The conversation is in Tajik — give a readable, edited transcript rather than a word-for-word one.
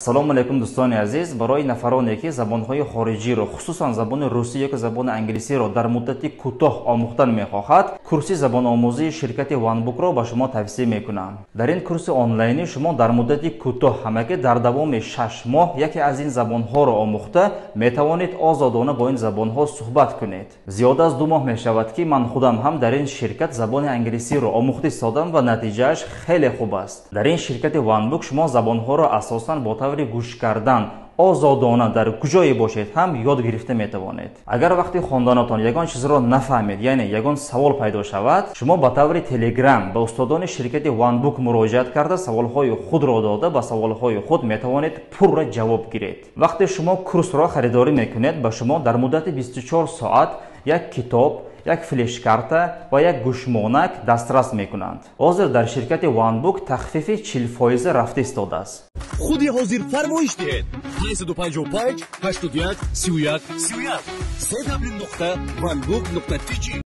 Салому алейкум, дӯстони азиз. Барои нафароне, ки забонҳои хориҷиро, хусусан забони русӣ ёки забони англисиро дар муддати кӯтоҳ омӯхтан мехоҳад, курси забономӯзии ширкати OneBook-ро ба шумо тавсия мекунам. Дар ин курси онлайнӣ шумо дар муддати кӯтоҳ, ҳамагӣ дар давоми 6 моҳ, яке аз ин забонҳоро омӯхта метавонед, озодона бо ин забонҳо суҳбат кунед. Зиёда аз 2 моҳ мешавад, ки ман худам ҳам дар ин ширкат забони англисиро омӯхта истодам ва натиҷааш хеле хуб аст. Дар ин ширкати OneBook шумо забонҳоро асосан бо таври гӯш кардан, озодона, дар куҷое бошед ҳам ёд гирифта метавонед. Агар вақти хонданатон ягон чизро нафаҳмед, яъне ягон савол пайдо шавад, шумо ба таври Телеграм ба устодони ширкати OneBook муроҷиат карда, саволҳои худро дода, ба саволҳои худ метавонед пурра ҷавоб гиред. Вақте шумо курсро харидорӣ мекунед, ба шумо дар муддати 24 соат як китоб, як флешкарта ва як гӯшмонак дастрас мекунанд. Ҳозир дар ширкати OneBook тахфифи 40 фоиза рафта истодааст. Худи ҳозир фармоиш диҳед: 555 81 31 31, www.onebook.tj.